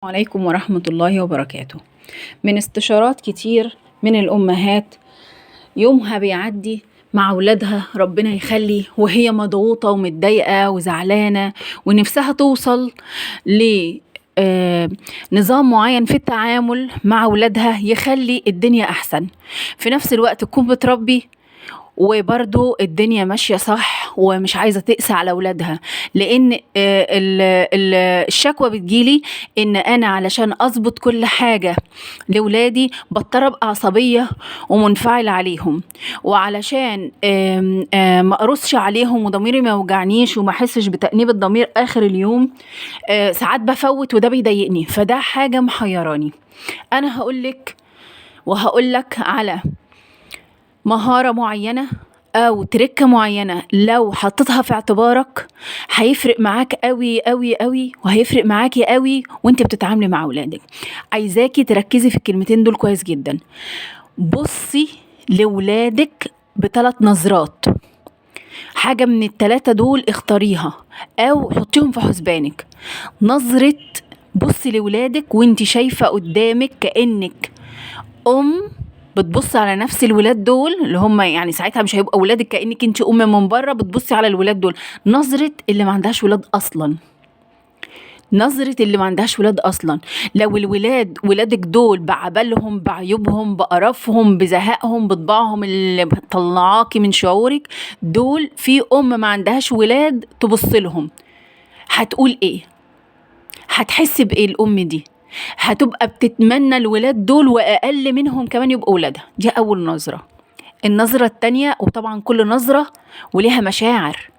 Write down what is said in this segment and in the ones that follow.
عليكم ورحمة الله وبركاته. من استشارات كتير من الأمهات يومها بيعدي مع أولادها، ربنا يخلي، وهي مضغوطة ومتضايقة وزعلانة ونفسها توصل ل نظام معين في التعامل مع أولادها يخلي الدنيا أحسن، في نفس الوقت تكون بتربي وبرضو الدنيا ماشية صح ومش عايزة تقسى على أولادها، لأن الشكوى بتجيلي إن أنا علشان أظبط كل حاجة لولادي بضطر أبقى عصبية ومنفعلة عليهم، وعلشان ما أقرصش عليهم وضميري ما يوجعنيش وما أحسش بتأنيب الضمير آخر اليوم، ساعات بفوت وده بيضايقني، فده حاجة محيراني. أنا هقولك وهقولك على مهارة معينة أو تركة معينة لو حطيتها في اعتبارك هيفرق معاك قوي قوي قوي، وهيفرق معاكي قوي وانت بتتعاملي مع أولادك. عايزاكي تركزي في الكلمتين دول كويس جدا. بصي لولادك بثلاث نظرات، حاجة من التلاتة دول اختاريها أو حطيهم في حسبانك. نظرة بصي لولادك وانت شايفة قدامك كأنك أم بتبص على نفس الولاد دول اللي هم يعني ساعتها مش هيبقوا ولادك، كأنك انت أم من بره بتبصي على الولاد دول. نظرة اللي ما عندهاش ولاد أصلا، نظرة اللي ما عندهاش ولاد أصلا. لو الولاد ولادك دول بعبلهم بعيوبهم بقرفهم بزهقهم بطباعهم اللي بتطلعاكي من شعورك دول، في أم ما عندهاش ولاد تبص لهم هتقول إيه؟ هتحس بإيه الأم دي؟ هتبقى بتتمنى الولاد دول وأقل منهم كمان يبقوا ولادها. دي أول نظرة. النظرة التانية، وطبعا كل نظرة ولها مشاعر،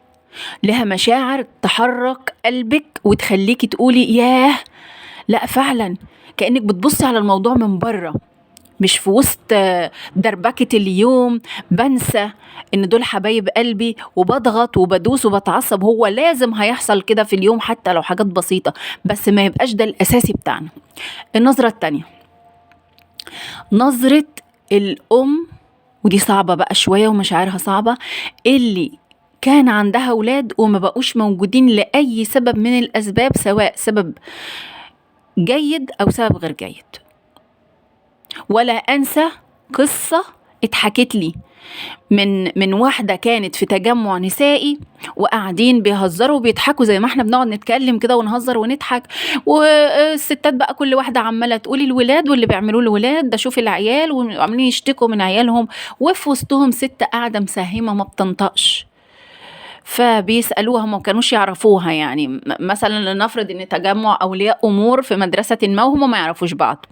لها مشاعر تحرك قلبك وتخليكي تقولي ياه لا فعلا، كأنك بتبصي على الموضوع من بره، مش في وسط دربكة اليوم بنسى ان دول حبايب قلبي وبضغط وبدوس وبتعصب. هو لازم هيحصل كده في اليوم حتى لو حاجات بسيطة، بس ما يبقاش ده الأساسي بتاعنا. النظرة التانية نظرة الأم، ودي صعبة بقى شوية ومشاعرها صعبة، اللي كان عندها أولاد وما بقوش موجودين لأي سبب من الأسباب، سواء سبب جيد أو سبب غير جيد. ولا أنسى قصة اتحكت لي من واحدة كانت في تجمع نسائي وقاعدين بيهزروا وبيضحكوا زي ما احنا بنقعد نتكلم كده ونهزر ونضحك، والستات بقى كل واحدة عمالة تقول الولاد واللي بيعملوه الولاد ده، شوف العيال، وعمالين يشتكوا من عيالهم، وفي وسطهم ست قاعدة مساهمة ما بتنطقش. فبيسألوها، ما كانوش يعرفوها، يعني مثلا لنفرض ان تجمع اولياء امور في مدرسة ما وهم ما يعرفوش بعض،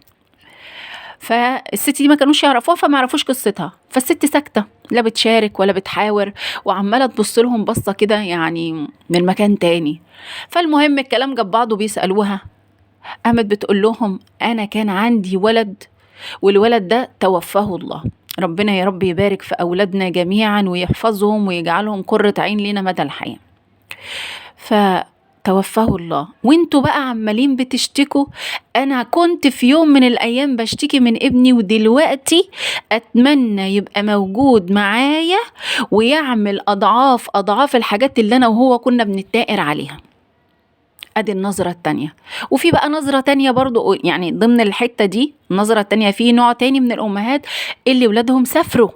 فالست دي ما كانوش يعرفوها فما يعرفوش قصتها، فالست ساكتة لا بتشارك ولا بتحاور وعمالة تبص لهم بصة كده يعني من مكان تاني. فالمهم الكلام جاب بعضه، بيسألوها، قامت بتقول لهم أنا كان عندي ولد والولد ده توفاه الله، ربنا يا رب يبارك في أولادنا جميعا ويحفظهم ويجعلهم قرة عين لنا مدى الحياة. فتوفاه الله، وانتوا بقى عمالين بتشتكوا، انا كنت في يوم من الايام بشتكي من ابني ودلوقتي اتمنى يبقى موجود معايا ويعمل اضعاف اضعاف الحاجات اللي انا وهو كنا بنتناقر عليها. ادي النظرة التانية. وفي بقى نظرة تانية برضو يعني ضمن الحتة دي، النظرة التانية في نوع تاني من الامهات اللي ولادهم سافروا،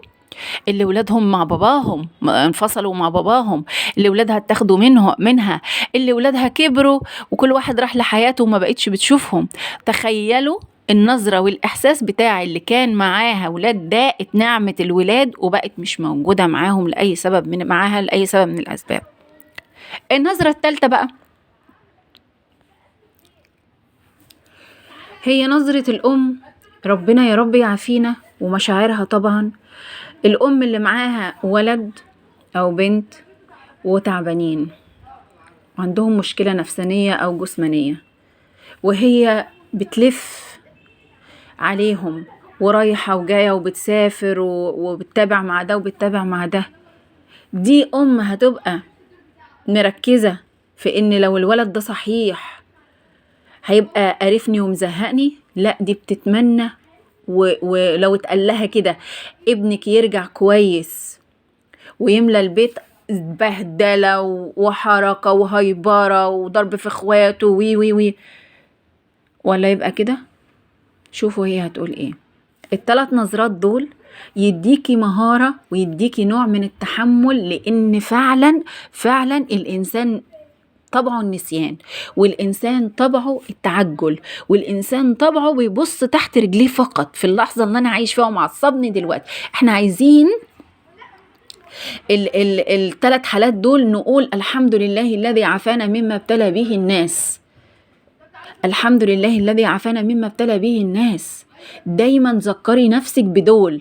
اللي ولادهم مع باباهم انفصلوا مع باباهم، اللي ولادها اتاخدوا منها، اللي ولادها كبروا وكل واحد راح لحياته وما بقتش بتشوفهم. تخيلوا النظرة والإحساس بتاع اللي كان معاها ولاد داقت نعمة الولاد وبقت مش موجودة معاهم لأي سبب من معاها لأي سبب من الأسباب. النظرة التالتة بقى هي نظرة الأم، ربنا يا رب يعافينا، ومشاعرها طبعا. الأم اللي معاها ولد أو بنت وتعبانين وعندهم مشكلة نفسانية أو جسمانية، وهي بتلف عليهم ورايحة وجاية وبتسافر وبتتابع مع ده وبتتابع مع ده، دي أم هتبقى مركزة في إن لو الولد ده صحيح هيبقى قرفني ومزهقني؟ لا، دي بتتمنى ولو اتقال لها كده ابنك يرجع كويس ويملى البيت بهدلة وحركة وهيبرة وضرب في اخواته وي وي وي، ولا يبقى كده؟ شوفوا هي هتقول ايه. الثلاث نظرات دول يديكي مهارة ويديكي نوع من التحمل، لان فعلا فعلا الانسان طبعه النسيان، والإنسان طبعه التعجل، والإنسان طبعه بيبص تحت رجليه فقط في اللحظة اللي أنا عايش فيها ومعصبني دلوقتي. احنا عايزين الثلاث حالات دول نقول الحمد لله الذي عافانا مما ابتلى به الناس، الحمد لله الذي عافانا مما ابتلى به الناس. دايما ذكري نفسك بدول،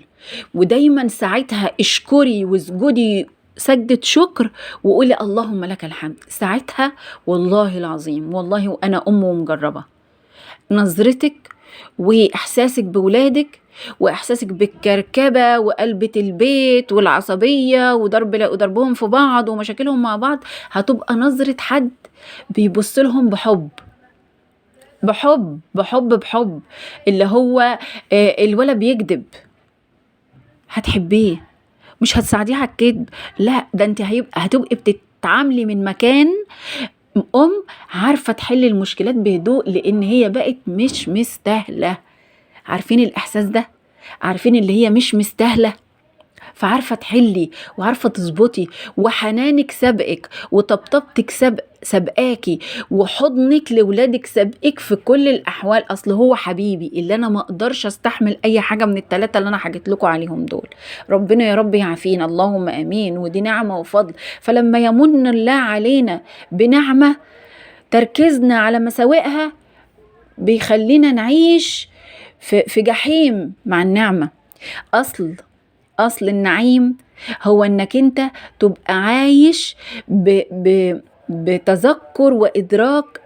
ودايما ساعتها اشكري واسجدي سجدة شكر وقولي اللهم لك الحمد. ساعتها والله العظيم، والله وأنا أم ومجربة، نظرتك وإحساسك بولادك وإحساسك بالكركبة وقلبة البيت والعصبية وضربهم في بعض ومشاكلهم مع بعض، هتبقى نظرة حد بيبص لهم بحب بحب بحب بحب، اللي هو الولد بيكذب هتحبيه، مش هتساعديه على الكذب، لا ده انت هتبقي بتتعاملي من مكان ام عارفه تحل المشكلات بهدوء، لان هي بقت مش مستاهلة. عارفين الاحساس ده؟ عارفين اللي هي مش مستاهلة، فعارفه تحلي وعارفه تظبطي، وحنانك سبقك وطبطبتك سبقاكي، وحضنك لولادك سبقك في كل الاحوال. اصل هو حبيبي اللي انا ما اقدرش استحمل اي حاجة من الثلاثة اللي انا حكيت لكم عليهم دول. ربنا يا رب يعافينا، اللهم امين. ودي نعمه وفضل، فلما يمن الله علينا بنعمه تركيزنا على مساوئها بيخلينا نعيش في جحيم مع النعمة. اصل النعيم هو انك انت تبقى عايش بتذكر وادراك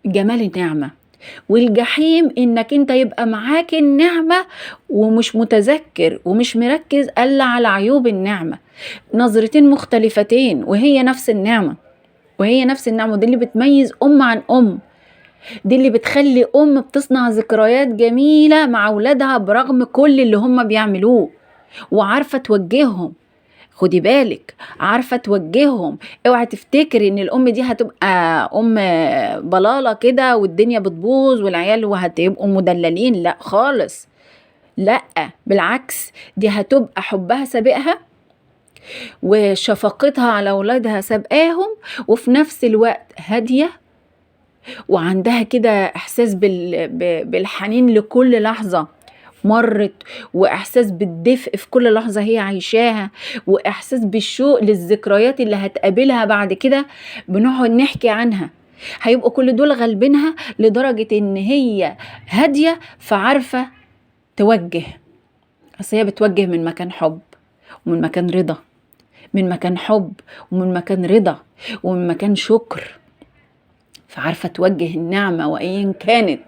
جمال النعمة، والجحيم انك انت يبقى معاك النعمة ومش متذكر ومش مركز الا على عيوب النعمة. نظرتين مختلفتين وهي نفس النعمة، وهي نفس النعمة. ودي اللي بتميز ام عن ام، دي اللي بتخلي ام بتصنع ذكريات جميلة مع اولادها برغم كل اللي هم بيعملوه، وعارفة توجههم. خدي بالك، عارفة توجههم. اوعي تفتكري ان الام دي هتبقى ام بلالة كده والدنيا بتبوظ والعيال وهتبقوا مدللين، لا خالص، لا بالعكس، دي هتبقى حبها سابقها وشفقتها على اولادها سابقاهم، وفي نفس الوقت هادية وعندها كده احساس بالحنين لكل لحظة مرت، واحساس بالدفء في كل لحظة هي عايشاها، واحساس بالشوق للذكريات اللي هتقابلها بعد كده بنقعد نحكي عنها. هيبقوا كل دول غالبينها لدرجة ان هي هادية فعارفة توجه. اصل هي بتوجه من مكان حب ومن مكان رضا، من مكان حب ومن مكان رضا ومن مكان شكر، فعارفة توجه النعمة وأيا كانت،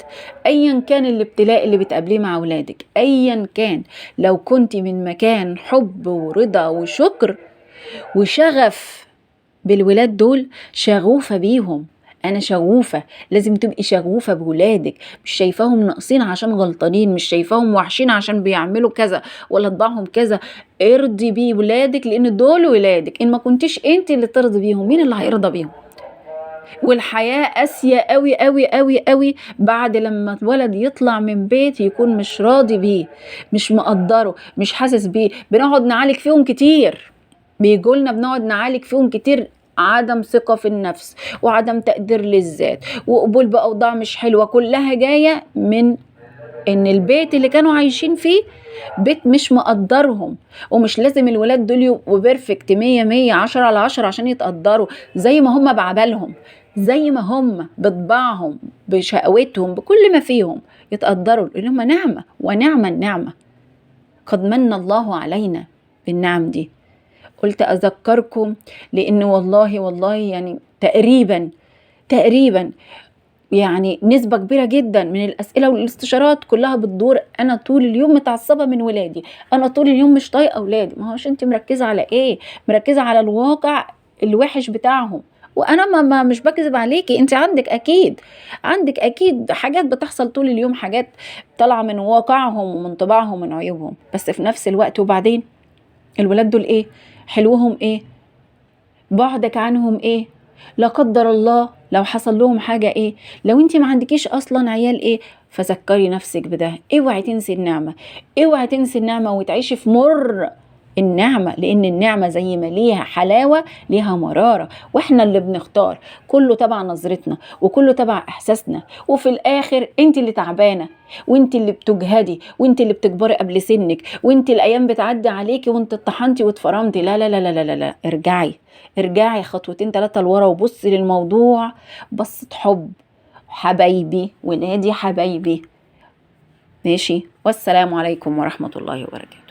أيا كان الابتلاء اللي بتقابليه مع أولادك، أيا كان، لو كنت من مكان حب ورضا وشكر وشغف بالولاد دول، شغوفة بيهم. أنا شغوفة، لازم تبقي شغوفة بولادك، مش شايفاهم ناقصين عشان غلطانين، مش شايفاهم وحشين عشان بيعملوا كذا ولا طباعهم كذا. ارضي بيه ولادك لأن دول ولادك، إن ما كنتيش أنت اللي ترضي بيهم مين اللي هيرضى بيهم؟ والحياة قاسية قوي قوي قوي قوي بعد لما الولد يطلع من بيت يكون مش راضي بيه، مش مقدره، مش حاسس بيه. بنقعد نعالج فيهم كتير، بيجولنا بنقعد نعالج فيهم كتير عدم ثقة في النفس وعدم تقدير للذات وقبول بأوضاع مش حلوة، كلها جاية من ان البيت اللي كانوا عايشين فيه بيت مش مقدرهم. ومش لازم الولاد دول يبقوا perfect 100 100 10 على 10 عشان يتقدروا، زي ما هم بعبالهم، زي ما هم بطباعهم بشقوتهم بكل ما فيهم يتقدروا، لان هم نعمة ونعمة النعمة قد من الله علينا بالنعم دي. قلت أذكركم لأن والله والله يعني تقريبا يعني نسبة كبيرة جدا من الأسئلة والاستشارات كلها بتدور أنا طول اليوم متعصبة من ولادي، أنا طول اليوم مش طايقة أولادي. ما هوش أنت مركزة على إيه؟ مركزة على الواقع الوحش بتاعهم. وأنا ما مش بكذب عليكي، أنت عندك أكيد حاجات بتحصل طول اليوم، حاجات طالعة من واقعهم ومن طباعهم ومن عيوبهم، بس في نفس الوقت وبعدين الولاد دول إيه؟ حلوهم إيه؟ بعدك عنهم إيه؟ لا قدر الله لو حصل لهم حاجة ايه؟ لو انت ما عندكيش اصلا عيال ايه؟ فذكري نفسك بده. اوعي تنسي النعمة، اوعي تنسي النعمة وتعيشي في مر النعمة، لان النعمة زي ما ليها حلاوة ليها مرارة، واحنا اللي بنختار، كله تبع نظرتنا وكله تبع احساسنا، وفي الاخر انت اللي تعبانة، وانت اللي بتجهدي، وانت اللي بتكبري قبل سنك، وانت الايام بتعدي عليكي وانت اتطحنتي واتفرمتي. لا لا لا لا لا لا، ارجعي، ارجعي خطوتين 3 لورا وبصي للموضوع بصة حب. حبايبي ولادي حبايبي، ماشي. والسلام عليكم ورحمة الله وبركاته.